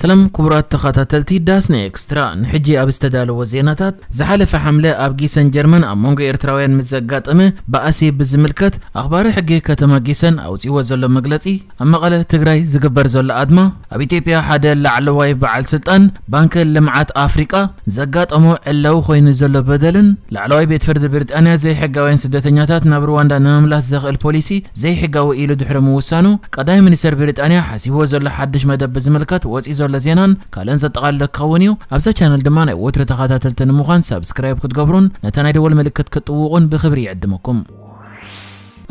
ሰላም ክቡራት ተኸታተልቲ ዳስና ኤክስትራ፣ ንሕጂ ኣብ ዝተዳለወ ዜናታት፣ ዝሓለፈ ሓምለ ኣብ ጊሰን ጀርመን ኣብ መንጎ ኤርትራውያን ምስ ዘጋጠመ ባእሲ ብዝምልከት፣ ኣኽባሪ ሕጊ ከተማ ጊሰን ኣውጺዎ ዘሎ መግለጺ፣ ኣብ መቐለ ትግራይ ዝግበር ዘሎ ኣድማ፣ ኣብ ኢትዮጵያ ሓደ ላዕለዋይ በዓል ስልጣን ባንክ ልምዓት ኣፍሪቃ ዘጋጠሞ ዕላዊ ኮይኑ ዘሎ በደልን፣ ላዕለዋይ ቤት ፍርዲ ብሪጣንያ ዘይሕጋውያን ስደተኛታት ናብ ሩዋንዳ ንምምላስ ዘኽእል ፖሊሲ ዘይሕጋዊ ኢሉ ድሕሪ ምውሳኑ፣ ቀዳማይ ሚኒስተር ብሪጣንያ ሓሲብዎ ዘሎ ሓድሽ መደብ ብዝምልከት ወፂኡ ዘሎ ዜናን ካልእን ዘጠቓልለ ክኸውን እዩ። ኣብዛ ቻነል ድማ ናይ ወትሪ ተኸታተልቲ ንምዃን ሳብስክራይብ ክትገብሩን ነታ ናይ ደወል ምልክት ክትጥውቑን ብኽብሪ ይዕድመኩም።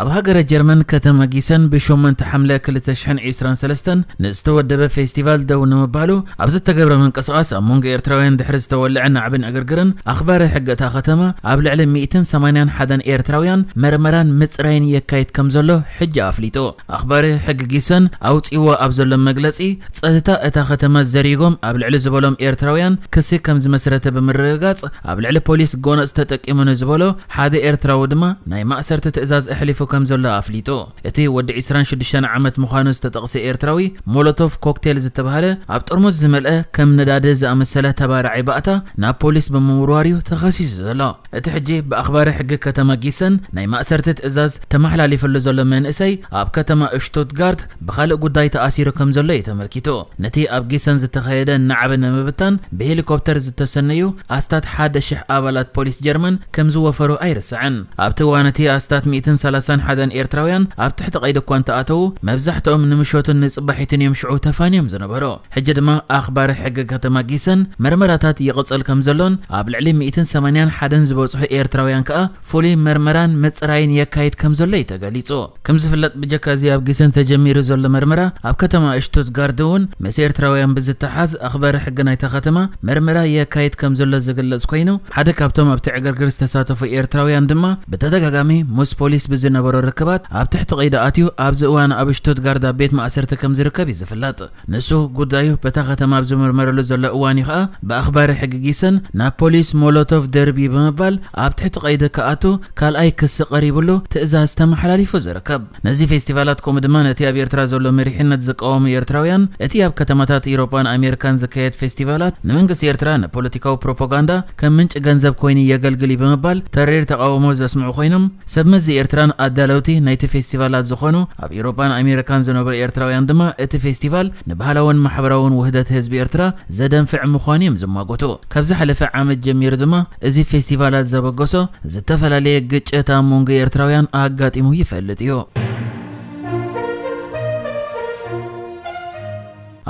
ኣብ ሃገረ ጀርመን ከተማ ጊሰን ብ8 ሓምለ ክልተ ሽሕን ዕስራን ሰለስተን ንዝተወደበ ፌስቲቫል ደው ንምባሉ ኣብ ዝተገብረ ምንቅስቓስ ኣብ መንጎ ኤርትራውያን ድሕሪ ዝተወልዐ ናዕብን ዕግርግርን ኣኽባሪ ሕጊ እታ ከተማ ኣብ ልዕሊ ሚእትን ሰማንያን ሓደን ኤርትራውያን መርመራን ምጽራይን የካይድ ከም ዘሎ ሕጂ ኣፍሊጡ። ኣኽባሪ ሕጊ ጊሰን ኣውጺዎ ኣብ ዘሎ መግለጺ ጸጥታ እታ ከተማ ዘሪጎም ኣብ ልዕሊ ዝበሎም ኤርትራውያን ክሲ ከም ዝመስረተ ብምርግጋጽ ኣብ ልዕሊ ፖሊስ ጎነጽ ተጠቂሙ ንዝበሎ ሓደ ኤርትራዊ ድማ ናይ ማእሰርቲ ትእዛዝ ኣሕሊፉ ከም ዘሎ ኣፍሊጡ። እቲ ወዲ ዕስራን ሽዱሽተን ዓመት ምዃኑ ዝተጠቕሰ ኤርትራዊ ሞሎቶቭ ኮክቴል ዝተባህለ ኣብ ጥርሙዝ ዝመልአ ከም ነዳዲ ዝኣመሰለ ተባራዒ ባእታ ናብ ፖሊስ ብምውርዋር እዩ ተኸሲሱ ዘሎ። እቲ ሕጂ ብኣኽባሪ ሕጊ ከተማ ጊሰን ናይ ማእሰርቲ ትእዛዝ ተመሓላሊፍሉ ዘሎ መንእሰይ ኣብ ከተማ ሽቱትጋርት ብኻልእ ጉዳይ ተኣሲሩ ከም ዘሎ እዩ ተመልኪቱ። ነቲ ኣብ ጊሰን ዝተኻየደ ናዕቢ ንምብታን ብሄሊኮፕተር ዝተሰነዩ ኣስታት ሓደ ሽሕ ኣባላት ፖሊስ ጀርመን ከም ዝወፈሩ ኣይርስዕን። ኣብቲ እዋን እቲ ኣስታት ሚእትን ሰላሳን ሓደን ኤርትራውያን ኣብ ትሕቲ ቀይዲ እኳ እንተኣተዉ፣ መብዛሕትኦም ንምሸቱን ንጽባሒቱን እዮም ሽዑ ተፋንዮም ዝነበሩ። ሕጂ ድማ ኣኽባሪ ሕጊ ከተማ ጊሰን መርመራታት ይቕጽል ከም ዘሎን ኣብ ልዕሊ ሚእትን ሰማንያን ሓደን ዝበጽሑ ኤርትራውያን ከኣ ፍሉይ መርመራን ምጽራይን የካይድ ከም ዘሎ እዩ ተገሊጹ። ከም ዝፍለጥ ብጀካ እዚ ኣብ ጊሰን ተጀሚሩ ዘሎ መርመራ ኣብ ከተማ ሽቱትጋርድ እውን ምስ ኤርትራውያን ብዝተሓዝ ኣኽባሪ ሕጊ ናይታ ከተማ መርመራ የካይድ ከም ዘሎ ዝግለጽ ኮይኑ፣ ሓደ ካብቶም ኣብቲ ዕግርግር ዝተሳተፉ ኤርትራውያን ድማ ብተደጋጋሚ ምስ ፖሊስ ብዝነበሮ ርክባት ኣብ ትሕቲ ቀይዲ ኣትዩ ኣብዚ እዋን ኣብ ሽቱትጋርድ ኣብ ቤት ማእሰርቲ ከም ዝርከብ እዩ ዝፍለጥ። ንሱ ጉዳዩ በታ ከተማ ኣብ ዝምርመረሉ ዘሎ እዋን እዩ ከኣ ብኣኽባሪ ሕጊ ጊሰን ናብ ፖሊስ ሞሎቶቭ ደርቢ ብምባል ኣብ ትሕቲ ቀይዲ ክኣቱ ካልኣይ ክሲ ቀሪብሉ ትእዛዝ ተመሓላሊፉ ዝርከብ። ነዚ ፌስቲቫላት ከምኡ ድማ ነቲ ኣብ ኤርትራ ዘሎ መሪሕነት ዝቃወሙ ኤርትራውያን እቲ ኣብ ከተማታት ኢሮጳን ኣሜሪካን ዝካየድ ፌስቲቫላት ንመንግስቲ ኤርትራ ንፖለቲካዊ ፕሮፓጋንዳ ከም ምንጪ ገንዘብ ኮይኑ የገልግል እዩ ብምባል ተሪር ተቃውሞ ዘስምዑ ኮይኖም፣ ሰብ መዚ ኤርትራን ኣዳለውቲ ናይቲ ፌስቲቫላት ዝኾኑ ኣብ ኤውሮጳን ኣሜሪካን ዝነብሩ ኤርትራውያን ድማ እቲ ፌስቲቫል ንባህላውን ማሕበራውን ውህደት ህዝቢ ኤርትራ ዘደንፍዕ ምዃኑ እዮም ዝማጎቱ። ካብ ዝሓለፈ ዓመት ጀሚሩ ድማ እዚ ፌስቲቫላት ዘበገሶ ዝተፈላለየ ግጭት ኣብ መንጎ ኤርትራውያን ኣጋጢሙ ይፈልጥ እዩ።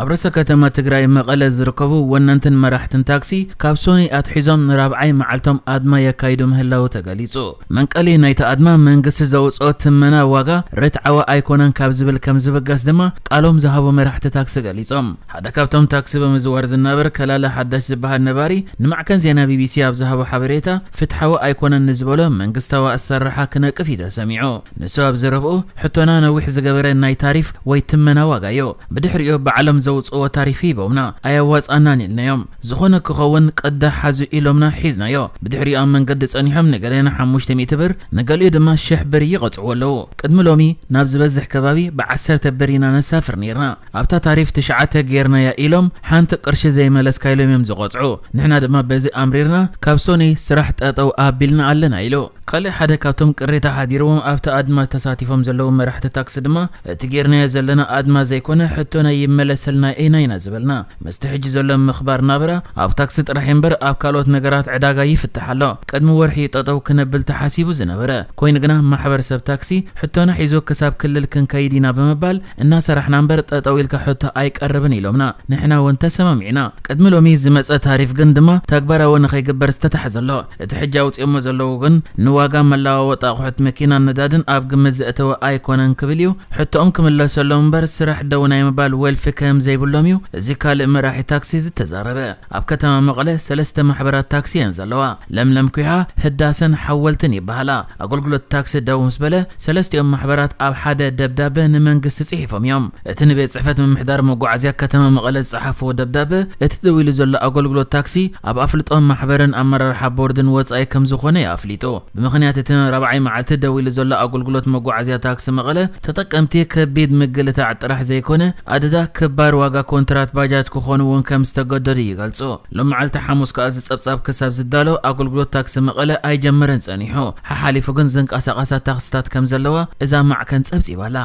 ኣብ ርእሰ ከተማ ትግራይ መቐለ ዝርከቡ ወነንትን መራሕትን ታክሲ ካብ ሶኒ ኣትሒዞም ንራብዓይ መዓልቶም ኣድማ የካይዱ ምህላው ተገሊጹ። መንቀሊ ናይቲ ኣድማ መንግስቲ ዘውፅኦ ትመና ዋጋ ርትዓዊ ኣይኮነን ካብ ዝብል ከም ዝብገስ ድማ ቃሎም ዝሃቡ መራሕቲ ታክሲ ገሊጾም። ሓደ ካብቶም ታክሲ ብምዝዋር ዝናበር ከላለ ሓዳሽ ዝበሃል ነባሪ ንማዕከን ዜና ቢቢሲ ኣብ ዝሃቦ ሓበሬታ ፍትሓዊ ኣይኮነን ንዝበሎ መንግስታዊ ኣሰራርሓ ክነቅፍ እዩ ተሰሚዑ። ንሱ ኣብ ዘረብኡ ሕቶና ነዊሕ ዝገበረ ናይ ታሪፍ ወይ ትመና ዋጋ እዩ። ብድሕሪኡ ባዕሎም ዘውፅእዎ ታሪፍ ሂቦምና ኣያዋፅኣናን ኢልናዮም። ዝኾነ ክኸውን ቅዳሕ ሓዙ ኢሎምና ሒዝናዮ። ብድሕሪኡ ኣብ መንገዲ ጸኒሖም ንገሌና ሓሙሽተ ሚእቲ ብር ንገሊኡ ድማ ሽሕ ብር ይቐጽዕዎ ኣለዉ። ቅድሚ ሎሚ ናብ ዝበዝሕ ከባቢ ብዓሰርተ ብር ኢና ነሳፍር ነይርና። ኣብታ ታሪፍ ትሽዓተ ጌርናያ ኢሎም ሓንቲ ቅርሺ ዘይመለስካ ኢሎም እዮም ዝቐጽዑ። ንሕና ድማ በዚ ኣምሪርና ካብ ሶኒ ስራሕ ጠጠው ኣቢልና ኣለና ኢሉ። ካልእ ሓደ ካብቶም ቅሬታ ሓዲርዎም ኣብቲ ኣድማ ተሳቲፎም ዘለዉ መራሕቲ ታክሲ ድማ እቲ ጌርናዮ ዘለና ኣድማ ዘይኮነ ሕቶና ይመለሰልና ኢና ኢና ዝበልና። ምስቲ ሕጂ ዘሎ ምኽባር ናብራ ኣብ ታክሲ ጥራሕ እምበር ኣብ ካልኦት ነገራት ዕዳጋ ይፍታሕ ኣሎ። ቅድሚ ወርሒ ጠጠው ክነብል ተሓሲቡ ዝነበረ ኮይኑ ግና ማሕበረሰብ ታክሲ ሕቶና ሒዙ ክሳብ ክልል ክንከይድ ኢና ብምባል እናሰራሕና እምበር ጠጠው ኢልካ ሕቶ ኣይቀርብን ኢሎምና። ንሕና እውን ተሰማሚዕና። ቅድሚ ሎሚ ዝመጸ ታሪፍ ግን ድማ ተግባራዊ ንኸይግበር ዝተታሕዘ ኣሎ። እቲ ሕጂ ኣውጺኦሞ ዘለዉ ግን ንዋጋ መለዋወጢ ኣቑሑት መኪናን ነዳድን ኣብ ግምት ዘእተወ ኣይኮነን ክብል እዩ። ሕቶኦም ክምለሰሎም እምበር ስራሕ ደው ናይ ምባል ወልፊ ከም ዘይብሎም እዩ እዚ ካልእ መራሒ ታክሲ ዝተዛረበ። ኣብ ከተማ መቐለ ሰለስተ ማሕበራት ታክሲ እየን ዘለዋ። ለምለም ኩሓ፣ ህዳሰን ሓወልትን ይበሃላ። ኣገልግሎት ታክሲ ደው ምስ በለ ሰለስቲኦም ማሕበራት ኣብ ሓደ ደብዳበ ንመንግስቲ ጽሒፎም እዮም። እቲ ንቤት ጽሕፈት ምምሕዳር መጓዓዝያ ከተማ መቐለ ዝጸሓፍዎ ደብዳበ እቲ ደው ኢሉ ዘሎ ኣገልግሎት ታክሲ ኣብ ኣፍልጦ ማሕበርን ኣመራርሓ ቦርድን ወጻኢ ከም ዝኾነ እዩ ኣፍሊጡ። ምኽንያት እቲ ንራብዓይ መዓልቲ ደው ኢሉ ዘሎ ኣገልግሎት መጓዓዝያ ታክሲ መቐለ፣ ተጠቀምቲ ከቢድ ምግልታዕ ጥራሕ ዘይኮነ፣ ኣደዳ ክባር ዋጋ ኮንትራት ባጃጅ ክኾኑ እውን ከም ዝተገደዱ ይገልጹ። ሎም መዓልቲ ሓሙስ ከኣ እዚ ጸብጻብ ክሳብ ዝዳሎ ኣገልግሎት ታክሲ መቐለ ኣይጀመረን ጸኒሑ። ሓሓሊፉ ግን ዝንቀሳቐሳ ታክስታት ከም ዘለዋ እዛ ማዕከን ጸብጺባላ።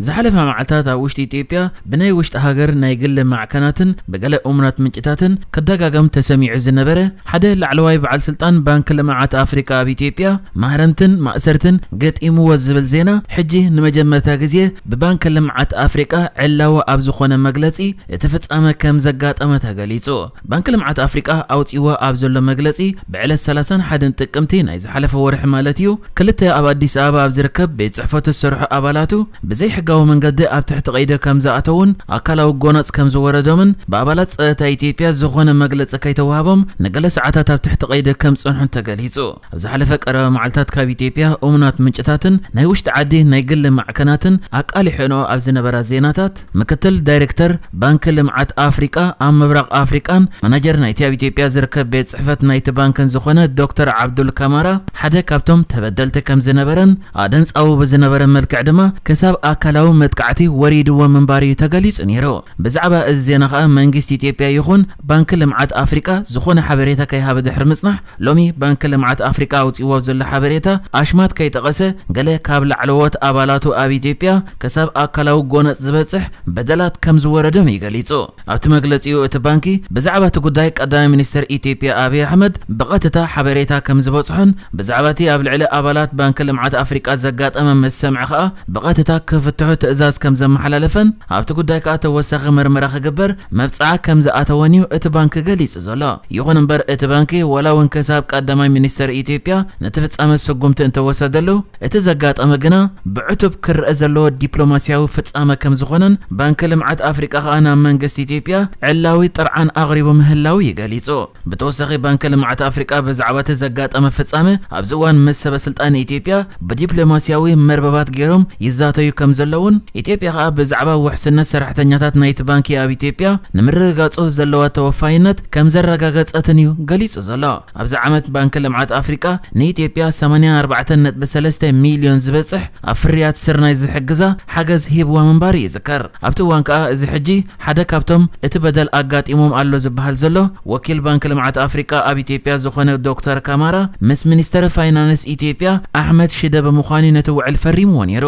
ዝሓለፋ መዓልታት ኣብ ውሽጢ ኢትዮጵያ ብናይ ውሽጢ ሃገር ናይ ግሊ ማዕከናትን ብገለ እሙናት ምንጭታትን ክደጋገም ተሰሚዑ ዝነበረ፣ ሓደ ላዕለዋይ በዓል ስልጣን ባንኪ ልምዓት ኣፍሪቃ ኣብ ኢትዮጵያ ማህረምትን ማእሰርትን ገጢምዎ ዝብል ዜና፣ ሕጂ ንመጀመርታ ግዜ ብባንኪ ልምዓት ኣፍሪቃ ዕላዊ ኣብ ዝኾነ መግለጺ እቲ ፍጻመ ከም ዘጋጠመ ተገሊጹ። ባንኪ ልምዓት ኣፍሪቃ ኣውጺዎ ኣብ ዘሎ መግለጺ፣ ብዕለት ሰላሳን ሓደን ጥቅምቲ ናይ ዝሓለፈ ወርሒ ማለት እዩ፣ ክልተ ኣብ ኣዲስ ኣበባ ኣብ ዝርከብ ቤት ጽሕፈቱ ዝሰርሑ ኣባላቱ ብዘይሕጋዊ መንገዲ ኣብ ትሕቲ ቀይዲ ከም ዝኣተውን ኣካላዊ ጎነጽ ከም ዝወረዶምን ብኣባላት ጸጥታ ኢትዮጵያ ዝኾነ መግለጺ ከይተዋህቦም ንገለ ሰዓታት ኣብ ትሕቲ ቀይዲ ከም ጸንሑን ተገሊጹ። ኣብ ዝሓለፈ ቀረባ መዓልታት ካብ ኢትዮጵያ እሙናት ምንጭታትን ናይ ውሽጢ ዓዲ ናይ ግሊ ማዕከናትን ኣቃሊሐንኦ ኣብ ዝነበራ ዜናታት፣ ምክትል ዳይሬክተር ባንኪ ልምዓት ኣፍሪቃ ኣብ ምብራቕ ኣፍሪቃን ማናጀር ናይቲ ኣብ ኢትዮጵያ ዝርከብ ቤት ጽሕፈት ናይቲ ባንክን ዝኾነ ዶክተር ዓብዱል ካማራ ሓደ ካብቶም ተበደልቲ ከም ዝነበረን ኣደንጻዊ ብዝነበረ መልክዕ ድማ ክሳብ ኣካላዊ መጥቃዕቲ ወሪድዎ ምንባር እዩ ተገሊጹ ነይሩ። ብዛዕባ እዚ ዜና ከኣ መንግስቲ ኢትዮጵያ ይኹን ባንኪ ልምዓት ኣፍሪቃ ዝኾነ ሓበሬታ ከይሃበ ድሕሪ ምጽናሕ፣ ሎሚ ባንኪ ልምዓት ኣፍሪቃ ኣውጺዎ ዘሎ ሓበሬታ ኣሽማት ከይጠቐሰ፣ ገለ ካብ ላዕለዎት ኣባላቱ ኣብ ኢትዮጵያ ክሳብ ኣካላዊ ጎነጽ ዝበጽሕ በደላት ከም ዝወረዶም እዩ ገሊጹ። ኣብቲ መግለጺኡ፣ እቲ ባንኪ ብዛዕባ እቲ ጉዳይ ቀዳማይ ሚኒስትር ኢትዮጵያ ኣብይ ኣሕመድ ብቐጥታ ሓበሬታ ከም ዝበጽሖን ብዛዕባ እቲ ኣብ ልዕሊ ኣባላት ባንኪ ልምዓት ኣፍሪቃ ዘጋጠመ ምስ ሰምዐ ከኣ ብቐጥታ ክፍትሑ ትእዛዝ ከም ዘመሓላለፈን ኣብቲ ጉዳይ ከኣ ተወሳኺ መርመራ ክግበር መብጽዓ ከም ዝኣተወን እዩ እቲ ባንኪ ገሊጹ ዘሎ። ይኹን እምበር እቲ ባንኪ ዋላ እውን ክሳብ ቀዳማይ ሚኒስትር ኢትዮጵያ ነቲ ፍጻመ ስጉምቲ እንተወሰደሉ፣ እቲ ዘጋጠመ ግና ብዕቱብ ክረአ ዘለዎ ዲፕሎማስያዊ ፍጻመ ከም ዝኾነን ባንኪ ልምዓት ኣፍሪቃ ከኣ ናብ መንግስቲ ኢትዮጵያ ዕላዊ ጥርዓን ኣቕሪቡ ምህላው እዩ ገሊጹ። ብተወሳኺ ባንኪ ልምዓት ኣፍሪቃ ብዛዕባ እቲ ዘጋጠመ ፍጻመ ኣብዚ እዋን ምስ ሰበ ስልጣን ኢትዮጵያ ብዲፕሎማስያዊ መርበባት ገይሮም ይዛተዩ ከም ዘለውን ኢትዮጵያ ከኣ ብዛዕባ ውሕስነት ሰራሕተኛታት ናይቲ ባንኪ ኣብ ኢትዮጵያ ንምርግጋጹ ዘለዋ ተወፋይነት ከም ዘረጋገጸትን እዩ ገሊጹ ዘሎ። ኣብዚ ዓመት ባንኪ ልምዓት ኣፍሪቃ ንኢትዮጵያ ሰማንያ ኣርባዕተ ነጥቢ ሰለስተ ሚልዮን ዝበጽሕ ኣብ ፍርያት ስርናይ ዝሕግዛ ሓገዝ ሂብዋ ምንባሩ ይዝከር። ኣብቲ እዋን ከኣ እዚ ሕጂ ሓደ ካብቶም እቲ በደል ኣጋጢሞም ኣሎ ዝበሃል ዘሎ ወኪል ባንኪ ልምዓት ኣፍሪቃ ኣብ ኢትዮጵያ ዝኾነ ዶክተር ካማራ ምስ ሚኒስተር ፋይናንስ ኢትዮጵያ ኣሕመድ ሽደ ብምዃኑ ነቲ ውዕል ፈሪምዎ ነይሩ።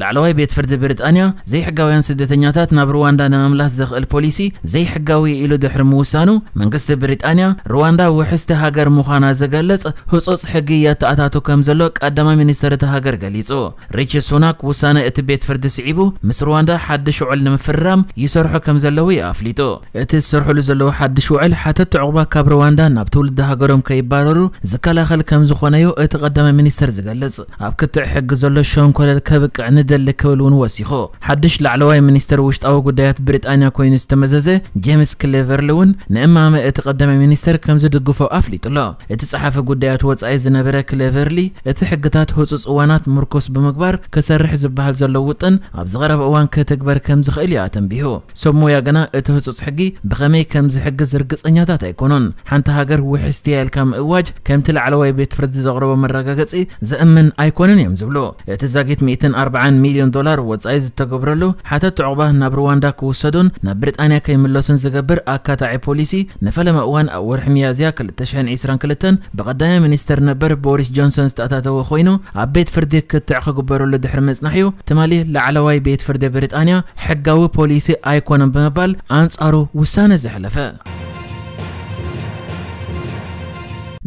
ላዕለዋይ ቤት ፍርዲ ብሪጣንያ ዘይሕጋውያን ስደተኛታት ናብ ሩዋንዳ ንምምላስ ዘኽእል ፖሊሲ ዘይሕጋዊ ኢሉ ድሕሪ ምውሳኑ፣ መንግስቲ ብሪጣንያ ሩዋንዳ ውሕስቲ ሃገር ምዃና ዝገልጽ ህጹጽ ሕጊ የተኣታቱ ከም ዘሎ ቀዳማይ ሚኒስተር እታ ሃገር ገሊጹ። ሪቺ ሱናክ ውሳነ እቲ ቤት ፍርዲ ስዒቡ፣ ምስ ሩዋንዳ ሓድሽ ውዕል ንምፍርራም ይሰርሑ ከም ዘለዉ እዩ ኣፍሊጡ። እቲ ዝሰርሕሉ ዘለዉ ሓድሽ ውዕል ሓተት ዕቑባ ካብ ሩዋንዳ ናብ ትውልዲ ሃገሮም ከይባረሩ ዝከላኸል ከም ዝኾነ እዩ እቲ ቀዳማይ ሚኒስተር ዝገልጽ። ኣብ ክትዕ ሕጊ ዘሎ ሸንኮለል ከብቅዕ ንደሊ ክብል እውን ወሲኹ። ሓድሽ ላዕለዋይ ሚኒስተር ውሽጣዊ ጉዳያት ብሪጣንያ ኮይኑ ዝተመዘዘ ጄምስ ክሌቨርሊ እውን ንእማመ እቲ ቀዳማይ ሚኒስተር ከም ዝድግፎ ኣፍሊጡ ኣሎ። እቲ ጸሓፊ ጉዳያት ወጻኢ ዝነበረ ክሌቨርሊ፣ እቲ ሕግታት ህጹጽ እዋናት ምርኩስ ብምግባር ክሰርሕ ዝበሃል ዘሎ ውጥን ኣብዚ ቀረባ እዋን ክትግበር ከም ዝኽእል እዩ ኣተንቢሁ። ሰብ ሞያ ግና እቲ ህጹጽ ሕጊ ብኸመይ ከም ዝሕግዝ ርግጸኛታት ኣይኮኑን። ሓንቲ ሃገር ውሕስቲ እያ ኢልካ ምእዋጅ ከምቲ ላዕለዋይ ቤት ፍርዲ ዘቕረቦ መረጋገጺ ዘእምን ኣይኮነን እዮም ዝብሉ። እቲ ዛጊት ሚእትን ኣርባዓን ሚልዮን ዶላር ወጻኢ ዝተገብረሉ ሓተት ዕቑባ ናብ ሩዋንዳ ክውሰዱን ናብ ብሪጣንያ ከይምለሱን ዝገብር ኣካታዒ ፖሊሲ ንፈለማ እዋን ኣብ ወርሒ ሚያዝያ ክልተ ሽሕን ዕስራን ክልተን ብቐዳማይ ሚኒስተር ነበር ቦሪስ ጆንሰን ዝተኣታተወ ኮይኑ፣ ኣብ ቤት ፍርዲ ክትዕ ክግበረሉ ድሕሪ ምጽናሕ'ዩ ትማሊ ላዕለዋይ ቤት ፍርዲ ብሪጣንያ ሕጋዊ ፖሊሲ ኣይኮነን ብምባል ኣንጻሩ ውሳነ ዘሕለፈ።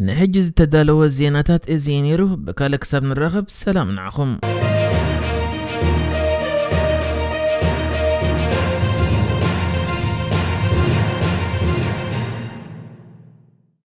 ንሕጂ ዝተዳለወ ዜናታት እዚ እዩ ነይሩ። ብካልእ ክሳብ ንራኸብ ሰላም ንዓኹም።